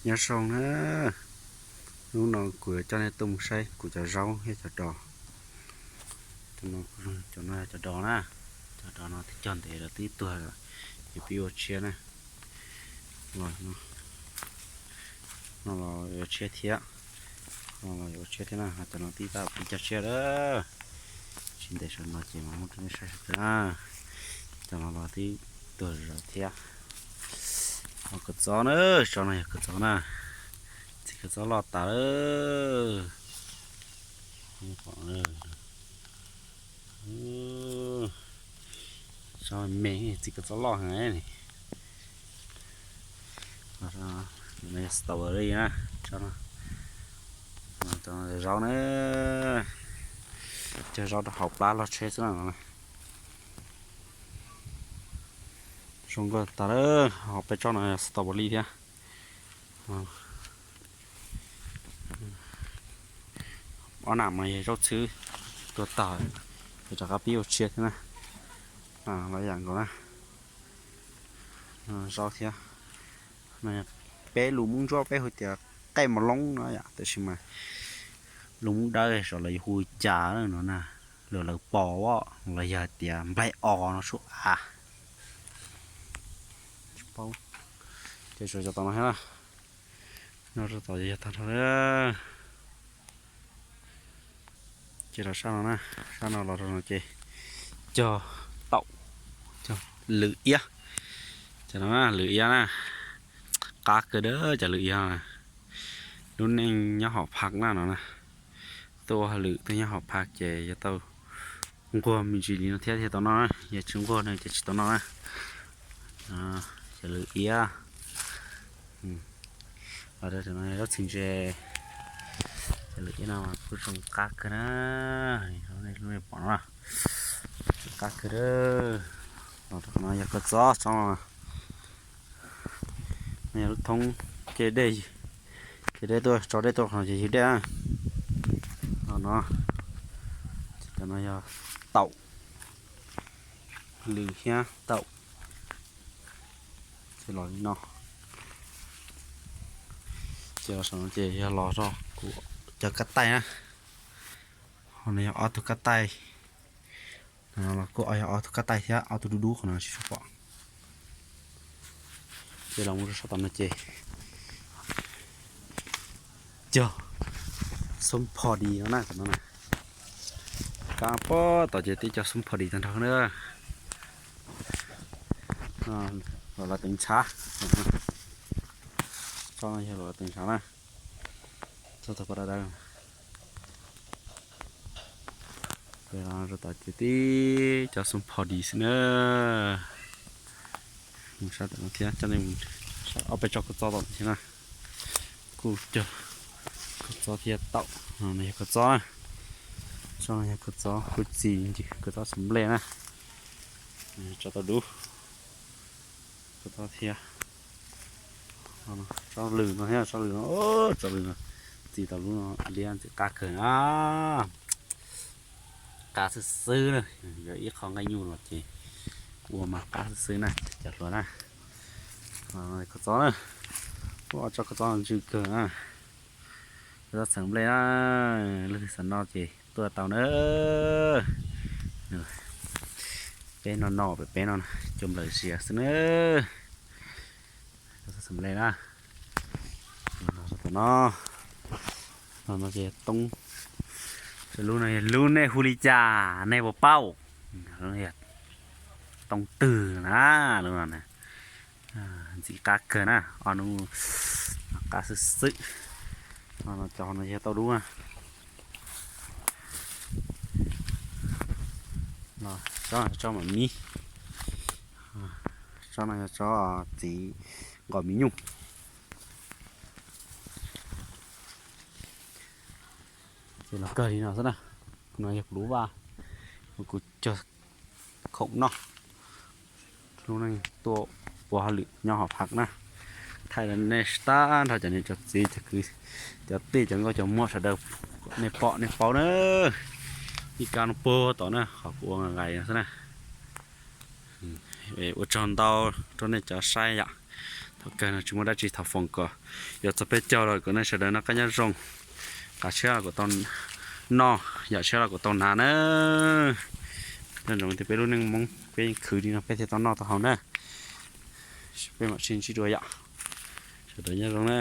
Nyob zoo na, hnub no kuv yuav coj nej tuaj mus saib kuv cov zaub thiab cov dos. Cov no, cov no cov dos na, cov dos no twb cog ntev lawm twb tuag lawm, ces pib ua tshiab na. Los no, no los yuav ua tshiab thiab, no los yuav ua tshiab thiab na, cov no twb tau pib cog tshiab lawm. Tsis ntev saum no ces mam muab rau nej saib sawv daws na. Cov no los twb tuag zom zaws thiab. Ho kua txob na, tsob no yog kua txob na, txiv kua txob loj tas lawm. Tsob me, txiv kua txob loj heev. Strawberry na, zaub na, cog zaub rau hauv plab log tsheb xwb na. Zoo nkauj tas lawm, ho peb tsob no strawberry thiab. Ob nam no yog zaub txhwb tuag tag, ces rov qab pib ua tshiab thiab na. Lawv yam nkaus na, zaub thiab. Peb lus Hmoob Ntsuab peb hu tias qej mos loob no yom, tab sis mas lus Hmoob Dawb saum lawv hu cas no na, lawv pos los yog tias nplaig os no sub av. Ces tsuas cov tom no thiab na. No rau tom yog tag nrho. Ces los sab no na, sab no los rau no ces cog taum, cog lwm iab. Cov no na lwm iab na, qab kawg dawb cov lwm iab na. Lub neej nyob hauv phaj na no na, tuaj ua hauj lwm tuaj nyob hauv phaj ces yuav tau nquag me ntsis li no thiab thiaj tau noj na, yog tsis nquag no ces tsis tau noj na. Cov lwm iab, los rau no zaub txhwm ntse. Cov lwm iab no mas kuj zoo qab kawg na, nej pom no, zoo qab kawg. Los rau no yog kua txob tsob no, no yog lub thoob kev dej, kev dej tuaj tso dej tuaj qhov no ces ywg dej na. No, cov no yog taum, lwm thiab taum. Ces los li no, ces los saum no ces yog los rau kuv cov kab taij na. Ho no yog ob tug kab taij, los kuj yog ob tug kab taij thiab, ob tug dub dub qhov no tsis tshua pom. Ces los mus rau sab tom no ces cog xoob pho dis no na, tom no na. Kab pob tom ces twb cog xoob pho dis tag nrho na. Los lawv teev ntshav, tsob no yog los lawv teev ntshav na. Tsob tag pov dawb dawb. Rau tom ces twb cog xoob pho dis xwb na. Mus sab tom no thiab, coj nej mus ob peb tsob kua txob tom thiab na. Kuj cog kua txob thiab taum, no yog kua txob na. Tsob no yog kua txob kuj txi ncws, kua txob xav nplej na. Tsob tau dub, kua txob thiab. Tsob lwm no thiab, tsob lwm no, tsob lwm no txi tau lub no liab ntxim qab kawg na. Qab xwb xwb na, yog ib qho nqaij nyuj los ces ua mas qab xwb xwb na cov hluas na. Kua txob na, ua tsob kua txob no ntsws kawg na. Kua txob xeem nplej na, leej twg xav noj ces tuaj tau na. Peb no no pem peb no, cua nplawm zias xwb na. Kua txob xeem nplej na. Tom no, no ces toob, lub no yog lub nej hu li cas nej puas paub? Toob twg na, lub no ntxim qab kawg na, ob hnub qab xwb xwb. Cov no yog tau dub na. Tsob no tsob mam mib, tsob no yog tsob txiv nqos mis nyuj. Ces los kawg li no xwb na. No yog kuv lub vaj, kuv cog khoom noj. Lub neej tuaj ua hauj lwm nyob hauv phaj na, thaij rau nej tag nrho cov niam cov txiv cov kwv cov tij cov nkauj cov muam sawv daws nej pom nej paub na. Ib kab no puag tom na, qhov kuv ua nqais no xwb na. Ua tsaug ntau rau nej cov saib yom. Thaum kawg no tsis muaj dab tsi, thov foom kom yuav txog peb caug los kom nej sawv daws noj qab nyob zoo. Qav tshiab los kom tau noj, yam tshiab los kom tau hnav na. Nco ntsoov tias peb lub neej Hmoob peb yeej khwv li no peb thiaj tau noj tau haus na. Peb mam sib ntsib dua yom. Sawv daws nyob zoo na.